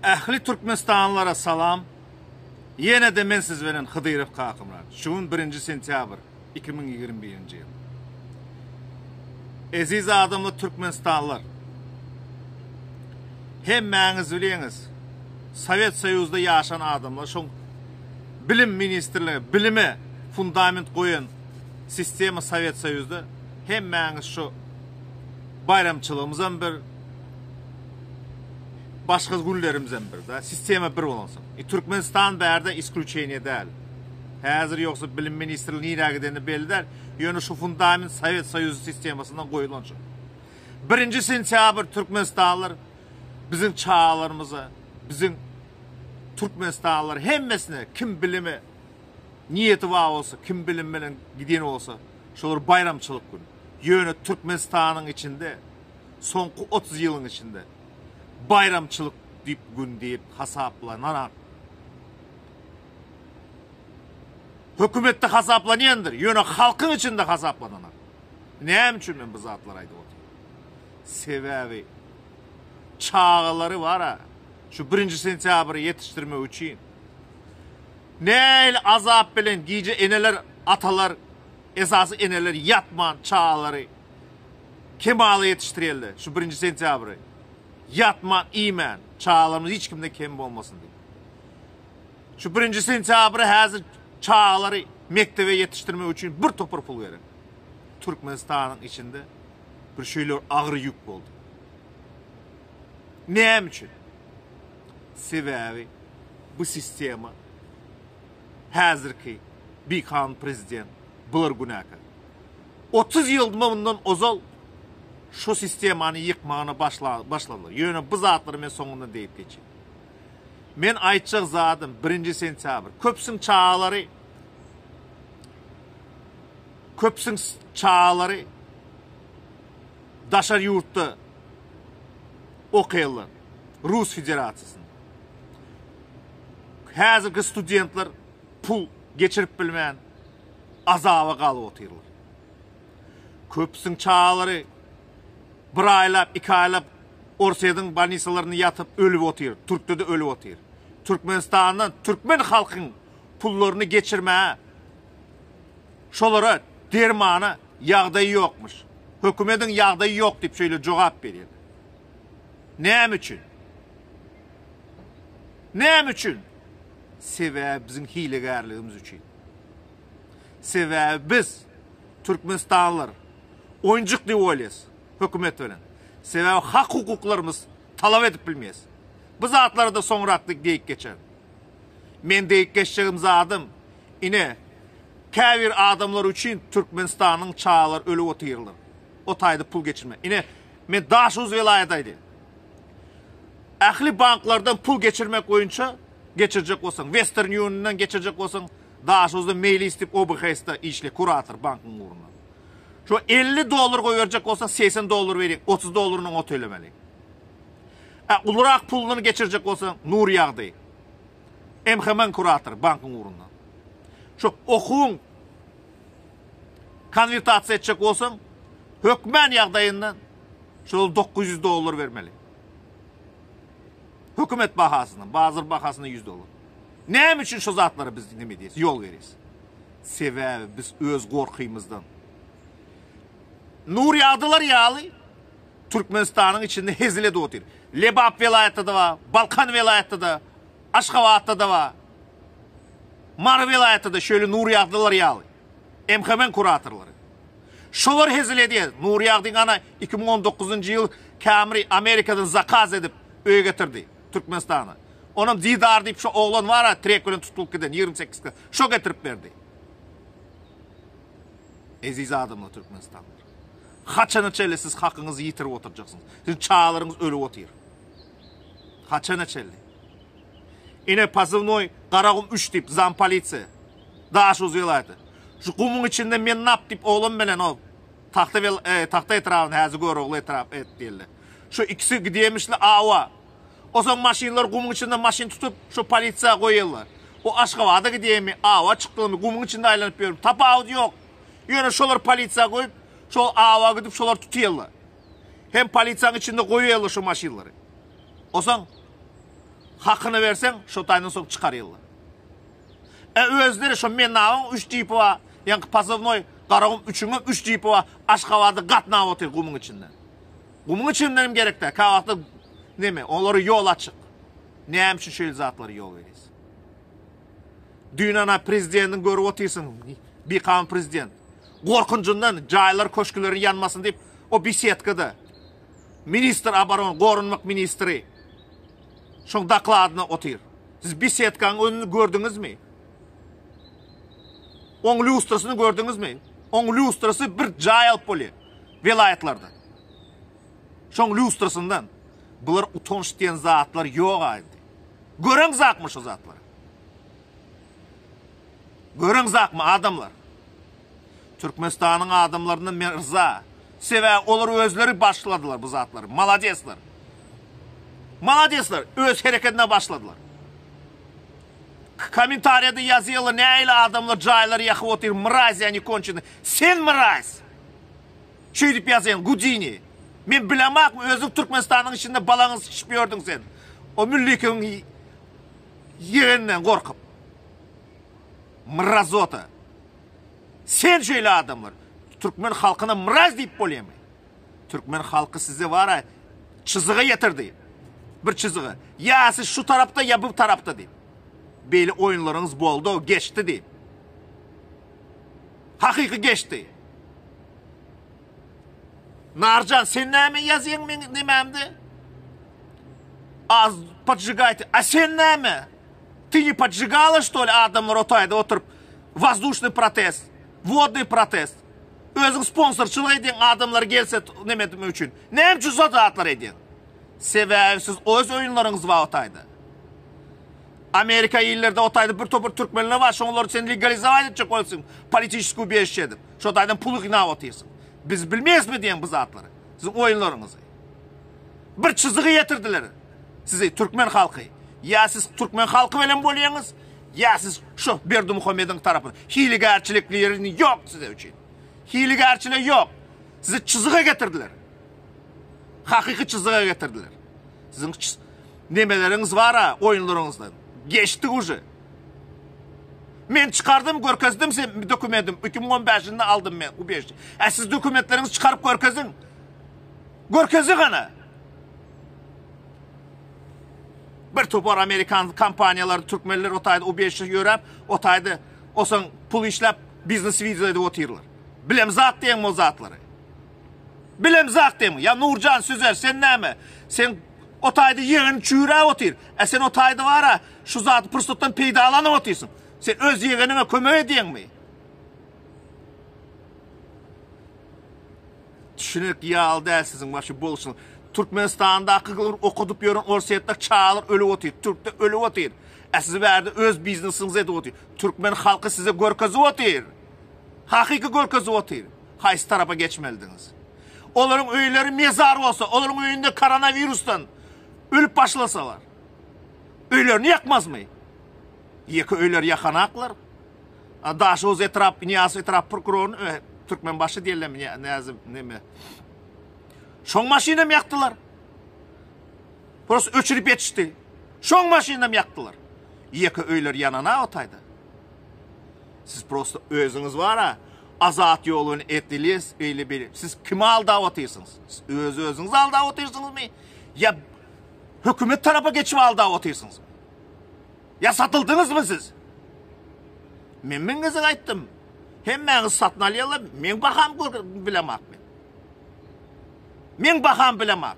Ähli Türkmenistanlylara salam. Ýene-de men siz bilen Hydyrow Kakamyrat. Şu gün birinji sentýabr 2021-nji ýyl. Eziz adamlar Türkmenistanlylar. Hemmäňiz bilýäňiz, Sowet Soýuzda ýaşan adamlar şoň bilim ministrligi bilime fundament goýan sistema Sowet Soýuzda hemmäňiz şu baýramçylygymyzam bir başga günlerimizem bir da sistema bir bolansoň. E, Türkmenistan bärde isklýuçeniýe däl. Häzir ýogsa bilim ministrligi nirä gideni belli däl. Ýöne şu fundament Sowet Soýuzy sistemasyndan goýulan şu. Birinji sentýabr Türkmenistanlylar biziň çagalarymyza, biziň Türkmenistanlylar hemmesine kim bilime niýeti bar bolsa, kim bilim bilen giden bolsa, şolar baýramçylyk gün. Ýöne Türkmenistanyň içinde soňky 30 ýylyň içinde baýramçylyk diýip gün diýip hasaplananak. Hökümetde hasaplanýandyr, ýöne halkyň içinde hasaplananak. Näme üçin men bu zatlary aýdyp otyryn? Sebäbi çagalary bar-a, şu birinji sentýabry ýetişdirmek üçin nähili azap bilen gije eneler, atalar, esasy eneler ýatman çagalary kemala ýetişdirýärler şu birinji sentýabry. Ýatman, iýmän, çagalarymyz hiç kimden kem bolmasyn diýip. Şu birinji sentýabry häzir çagalary mekdebe ýetişdirmek üçin bir topar pul gerek. Türkmenistanyň içinde bir şeýle agyr ýük boldy. Näme üçin? Sebäbi bu sistema häzirki bikanun prezident bular günäkär. 30 ýyl mundan ozal şu sistemany ýykmagyna başladylar. Ýöne bu zatlary men soňundan diýip geçeyim. Men aýtjak zadym birinji sentýabr. Köpüsiň çagalary köpüsiň çagalary daşary ýurtda okaýarlar. Rus Federasiýasynda. Häzirki studentler pul geçirip bilmän azaba galyp otyrlar. Köpüsiň çagalary bir aýlap, iki aýlap Orsýetiň bolnisalarynda ýatyp ölüp otyr. Türkde-de ölüp otyr. Türkmenistandan türkmen halkyň pullaryny geçirmäge şolara dermana ýagdaýy ýokmuş. Hökümediň ýagdaýy ýok diýip şeýle jogap berýärler. Näme üçin? Näme üçin? Sebäbi biziň hilegärligimiz üçin. Sebäbi biz türkmenistanlylar oýunjyk diýip oýlaýas hökümet bilen. Sebäbi hak hukuklarymyz talap edip bilmeýäs. Bu zatlara-da soňrak diýip geçerin. Men diýip geçjegim zadym, ine, käbir adamlar üçin Türkmenistanyň çagalary ölüp otyrlar. O taýda pul geçirme. Ine, men Daşoguz welaýaty aýdaýyn. Ähli banklardan pul geçirmek boýunça geçirjek bolsaň, Western Union'dan geçirjek bolsaň, Daşoguzda Meýlis diýip OBHS-da işleýär, kurator bankyň ugrunda. Şo 50 dollar goýberjek bolsaň, 80 dollar berýär, 30 dollaryny oňa tölemeli. Ä ulurak puluny geçirjek bolsaň, Nur Ýagdy. MHM-iň kuratory bankyň ugrunda. Şo okuwyň konwertasiýa etjek bolsaň, hökmän ýagdaýynda şol 900 dollar bermeli. Hökümet bahasyndan, bazar bahasynda 100 dollar. Näme üçin şu zatlara biz neme edýäs, ýol berýäs? Sebäbi biz öz gorkymyzdan. Nur ýagdylar ýaly Türkmenistanyň içinde hezil edip otyr. Lebap welaýatda-da bar, Balkan welaýatda-da, Aşgabatda-da bar. Mary welaýatda-da şeýle Nur ýagdylar ýaly. MHM-iň kuratorlary. Şolar hezil edýär. Nur Ýagdyň ana 2019-njy ýyl Camry Amerikadan zakaz edip öýe getirdi Türkmenistana. Onam Didar diýip şo oglan bar-a trek bilen tutulyp giden 28 şo getirip berdi. Eziz adamlar Türkmenistanlylar. Haçana çenli siz hakyňyzy ýitirip oturjaksyňyz? Siziň çagalaryňyz ölüp otyr. Haçana çenli? Ine pozywnoý Garagum 3 diýip zampolisiýa. Daşoguz welaýaty. Şu gumuň içinde Mennap diýip oglan bilen o Tagta wel e, Tagta etrabynda häzir Görogly etrap et diýildi. Şu ikisi gidýemişli awa. Osoň maşynlar gumuň içinde maşyn tutup şu polisiýa goýýarlar. O Aşgabada gidýemi, awa çykdymy, gumuň içinde aýlanyp ýörüp tapawudy ýok. Ýöne şolar polisiýa goýup, şol awa gidip şolar tutýarlar. Hem polisiýanyň içinde goýýarlar şu maşynlary. Osoň. Hakyny berseň, şo taýdan soň çykarýarlar. E özleri şo Mennawyň üç jipi bar, ýaňky pozywnoý Garagum üçüňem üç jipi bar, Aşgabada gatnap otyr gumuň içinde. Gumuň içindenem gerek däl, käwagtda neme, olara ýol açyk. Näme üçin şeýle zatlara ýol berýäs? Düýn ana prezidentiň görüp otyrsyň, bikanun prezident. Gorkunjyndan jaýlar, köşkleri ýanmasyn diýip, o besedkada ministr oboron, goranmak ministri şoň dokladyna otyr. Siz besedkanyň önüni gördüňizmi? Oň lýustrasyny gördüňizmi? Oň lýustrasy bir jaý alyp bolýar welaýatlarda. Şoň lýustrasyndan bular utanç diýen zatlar ýok-a indi. Göreňzakmy şu zatlary? Göreňzakmy adamlar? Türkmenistanyň adamlaryndan men yrza. Sebäbi olar özleri başladylar bu zatlary. Maladesler. Maladesler. Öz hereketine başladylar. Kommentariýada ýazýarlar nähili adamlar jaýlary ýakyp otyr mrazi они konçenyý. Sen mraz. Şeýdip ýazýaň Gudini. Men bilemakmy özüň Türkmenistanyň içinde balaňy syçyp ýördüň sen. O Müllikiň ýegeninden gorkup. Mrazota. Sen şeýle adamlar. Türkmen halkyna mraz diýip bolýamy? Türkmen halky size bara çyzyga ýetirdi. Bir çyzyga. Ýa siz şu tarapda ýa bu tarapda diýip. Beýle oýunlaryňyz boldy, geçdi diýip. Hakyky geçdi. Narjan sen näme ýazýaň meň nemämde? Az поджигайте. A sen näme? Ты не поджигала что ли adamlar o taýda oturyp воздушный protest, wodnyý protest. Özüň sponsorçylyk edýäň adamlar gelse neme etmek üçin. Näme üçin şo zatlar edýäň? Sebäbi siz öz oýunlaryňyz bar o taýda. Amerika illerde o taýda bir topar türkmenler bar, şoňlary sen legalizować etjek bolupsyň, politiçeskiý ubejişçe edip. Şo taýdan pul ýygnap otyrsyň. Biz bilmeýäsmi diýen bu zatlary. Siziň oýunlaryňyzy. Bir çyzygy ýetirdiler sizi türkmen halky. Ýa siz türkmen halky bilen bolýaňyz, ýa siz şu Berdimuhamediň tarapyna. Hilegärçiliklerini ýok size üçin. Hilegärçilik ýok. Sizi çyzyga getirdiler. Hakyky çyzyga getirdiler. Siziň nemeleriňiz bar-a oýunlaryňyzdan. Geçdik uje. Men çykardym, görkezdim sen dokumentim. 2015-inde aldym men ubejişçe. Ä siz dokumentleriňizi çykaryp görkeziň. Görkeziň ana. Bir topar amerikan kompaniýalary türkmenler o taýda ubejişçe ýöräp, o taýda osaň pul işläp biznes wiza edip otyrlar. Bilemzak diýeň o zatlary. Bilemzak diýeň. Ýa Nurjan Süzer sen näme? Sen o taýda ýegeni çüýräp otyr. Ä sen o taýda bara şu zady pursatdan peýdalanyp otyrsyň. Sen öz ýegeniňe kömek edýäňmi? Düşünerlik ýaly däl siziň waşe bolşuňyz. Türkmenistandaky okudyp ýören Orsýetde çagalar ölüp otyr, Türkde ölüp otyr. Ä siz bärde öz biznesiňizi edip otyr. Türkmen halky size görkezip otyr. Hakyky görkezip otyr. Haýsy tarapa geçmelidiňiz. Olaryň öýleri mezar bolsa, olaryň öýünde koronawirusdan ölüp başlasalar. Öýlerini ýakmazmy? Ýeke öýleri ýakanaklar. Daşoguz etrap, Nyýazow etrap prokuroryny e, Türkmenbaşy diýerlermi, näzim, neme. Şoň maşynam ýakdylar. Prosta öçürip ýetişdi. Şoň maşynam ýakdylar. Ýeke öýler ýanana o taýda. Siz prosta özüňiz bara azat ýol bilen etdilis, eýle beýle. Siz kimi aldap otyrsyňyz? Siz öz özüňizi aldap otyrsyňyzmy? Ýa hökümet tarapa geçip aldap otyrsyňyzmy? Ýa satyldyňyzmy siz? Men men gezek aýtdym. Hemmäňiz satyn alýarlar, meň baham bilemak men. Meň baham bilemak.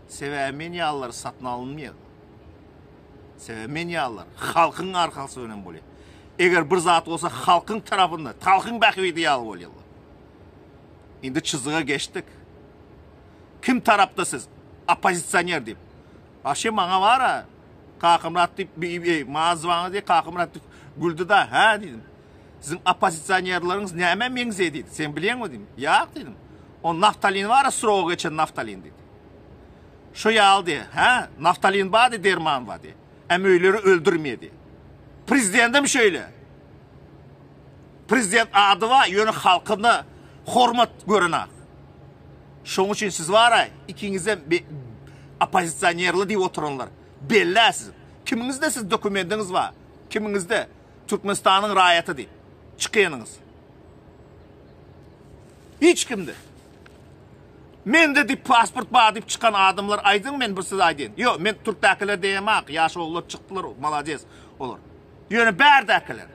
Sebäbi men ýalylar satyn alynmaýar. Sebäbi men ýalylar halkyň arkasy bilen bolýar. Eger bir zat bolsa halkyň tarapynda, halkyň bähbidi ýaly bolýarlar. Indi çyzyga geçdik. Kim tarapda siz? Oppozisioner diýip. Aşy maňa bar-a, Kakamyrat diýip, eý, maňa zwaňy diýip, Kakamyrat diýip güldi-da, hä diýdim. Siziň oppozisionerleriňiz nämä meňzeýär diýdi. Sen bilýäňmi diýdim. Ýak diýdim. O naftalin bar-a, srogy geçen naftalin diýdi. Şo ýaly diýdi. Hä, naftalin bar diýdi, derman bar diýdi. Äm öýleri öldürmeýär diýdi. Prezidendem şeýle. Prezident ady bar, ýöne halkyna hormat görenak. Şoň üçin siz bar-a, ikiňizem oppozisionerli diýip oturanlar. Bellä siziň. Kimiňizde siz dokumendiňiz bar? Kimiňizde Türkmenistanyň raýaty diýip çykynyňyz? Hiç kimde. Mende diýip pasport bar diýip çykan adamlar aýdyň men bir size aýdyn. Ýok, men türkdäkiler diýemak, ýaş ogullar çykdylar, malades olar. Ýöne bärdäkiler.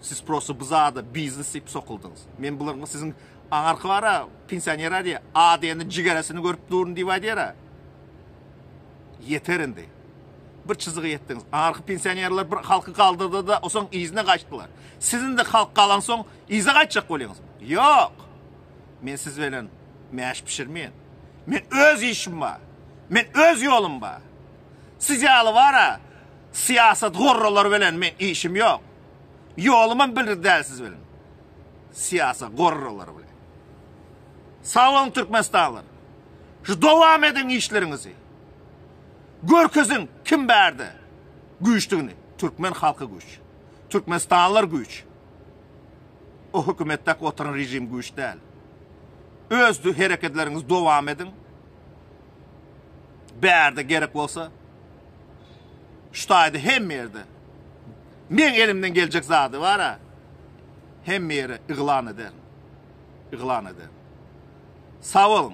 Siz prosto bu zada biznes diýip sokuldyňyz. Men bularyň siziň aňarky bara pensioner diýe, A diýende jigeresini görüp durun diýip aýdýar. Ýeter indi. Bir çyzyga ýetdiňiz. Aňarky pensionerler bir halky galdyrdy-da, osoň yzyna gaçdylar. Siz indi halk galansoň yza gaýtjak bolýaňyzmy? Ýok. Men siz bilen mäş bişirmeýän. Men öz işim bar. Men öz ýolum bar. Siz ýaly bar-a, syýasat gorralary bilen men işim ýok. Ýolumam bilir däl siz bilen. Syýasat gorralary bilen. Sag boluň Türkmenistanlylar. Şu dowam ediň işleriňizi. Görkeziň kim bärde güýçdigini. Türkmen halky güýç. Türkmenistanlylar güýç. O hökümetdäki oturan rejim güýç däl. Öz hereketleriňizi dowam ediň. Bärde gerek bolsa şu taýda hemme ýerde meň elimden geljek zady bar-a hemme ýere yglan ederin. Yglan ederin. Sag boluň.